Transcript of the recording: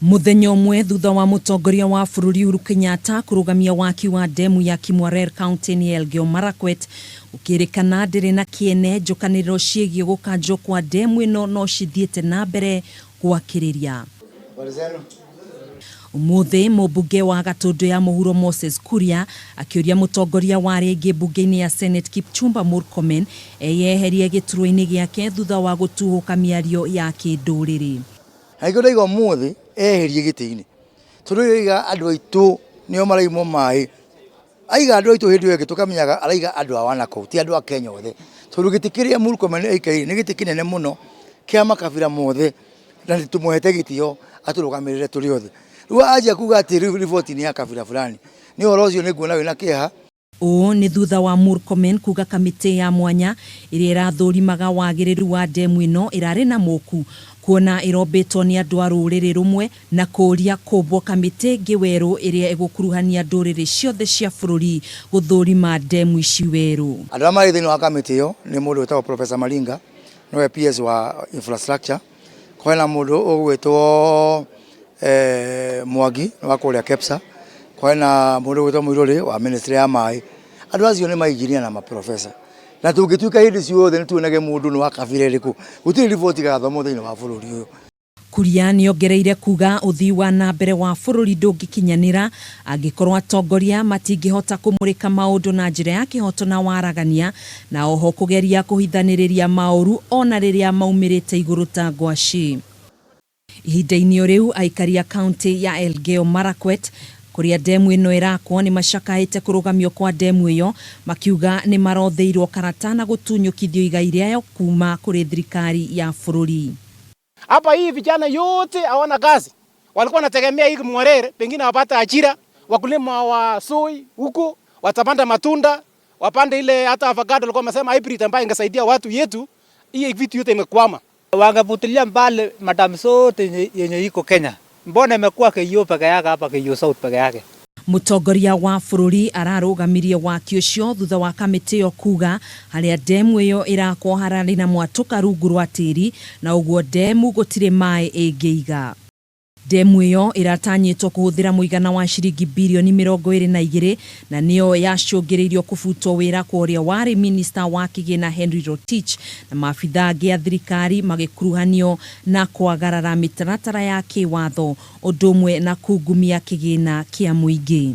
Mũthenya ũmwe thutha wa mũtongoria wa bũrũri Uhuru Kenyatta kũrũgamia waki wa ndemu ya Kimwarer kaunti-inĩ ya Elgeyo Marakwet, gũkĩrĩkana ndĩrĩ na kĩene, njũkanĩrĩro ciĩgiĩ gũkanjwo kwa ndemu ĩno no cithiĩte na mbere gwakĩrĩria. Ũmũthĩ mũmbunge wa Gatũndũ ya Mũhuro Moses Kuria akĩũria mũtongoria wa arĩa aingĩ mbunge-inĩ ya Senate Kipchumba Murkomen eyeherie gĩturwa-inĩ gĩake thutha wa gũtuhũka mĩario ya kĩndũrĩrĩ. Na nĩkĩo ndaiga ũmũthĩ eherie gĩtĩ-inĩ tondũ aiga andũ aitũ nĩo maraimwo maĩ. Aiga andũ aitũ hĩndĩ ĩyo ĩngĩ tũkamenyaga araiga andũ a Wanakou ti andũ a Kenya othe. Tondũ gĩtĩ kĩrĩa Murkomen aikarĩire nĩ gĩtĩ kĩnene mũno kĩa makabira mothe na nĩ tũmũhete gĩtĩo atũrũgamĩrĩre tũrĩ othe. Rĩu anjia kuga atĩ rĩu riboti nĩ ya kabira fulani, niĩ ũhoro ũcio nĩ nguona wĩna kĩeha. Ũũ nĩ thutha wa Murkomen kuga kamĩtĩ ya mwanya ĩrĩa ĩrathũrimaga wagĩrĩru wa ndemu ĩno ĩrarĩ na mũku kuona ĩrombĩtwo nĩ andũ a rũrĩrĩ rũmwe na kũũria kũmbwo kamĩtĩ ĩngĩ werũ ĩrĩa ĩgũkuruhania ndũrĩrĩ ciothe cia bũrũri gũthũrima ndemu ici werũ. Andũ arĩa marĩ thĩinĩ wa kamĩtĩ ĩyo nĩ mũndũ wĩtagwo Professor Maringa nĩwe PS wa infrastructure, kwĩna mũndũ ũgwĩtwo Mwangi wa kũrĩa KEPSA, kwĩna mũndũ ũgwĩtwo Muiruri wa ministry ya maĩ. Andũ acio nĩ ma engineer na ma professor. Na tũngĩtuĩka hĩndĩ ciothe nĩ tuonage mũndũ nĩ wa kabira ĩrĩkũ, gũtirĩ riboti ĩgathomwo thĩinĩ wa bũrũri ũyũ. Kuria nĩongereire kuga ũthii wa na mbere wa bũrũri ndũngĩkinyanĩra angĩkorwo atongoria matingĩhota kũmũrĩka maũndũ na njĩra ya kĩhoto na waragania, na oho kũgeria kũhithanĩrĩria maũru ona rĩrĩa maumĩrĩte igũrũ ta ngwacĩ. Ihinda-inĩ o rĩu, aikari a kaunti ya Elgeyo Marakwet kũrĩa ndemu ĩno ĩrakwo nĩ macakaĩte kũrũgamio kwa ndemu ĩyo makiuga nĩ marothĩirwo karata na gũtunyũkithio igai rĩayo kuma kũrĩ thirikari ya bũrũri. Hapa hii vijana yote hawana kazi, walikuwa wanategemea hii Kimwarer pengine wapate ajira, wakulima wa soy huko watapanda matunda, wapande ile hata avocado walikuwa wamesema hybrid ambayo ingesaidia watu yetu. Hii vitu yote imekwama. Wangefutilia mbali madamu zote yenye iko Kenya. Mbona imekuwa Keiyo peke yake hapa Keiyo South peke yake? Mũtongoria wa bũrũri ararũgamirie waki ũcio thutha wa kamĩtĩ ĩyo kuga harĩa ndemu ĩyo ĩrakwo hararĩ na mwatũka rungu rwa tĩri na ũguo ndemu gũtirĩ maĩ ĩngĩiga. Ndemu ĩyo ĩratanyĩtwo kũhũthĩra mũigana wa ciringi birioni 22 na nĩyo yacũngĩrĩirio kũbutwo wĩra kwa ũrĩa warĩ minista wa kĩgĩna Henry Rotich na maabitha angĩ a thirikari magĩkuruhanio na kwagarara mĩtaratara ya kĩwatho ũndũ ũmwe na kungumia kĩgĩna kĩa mũingĩ.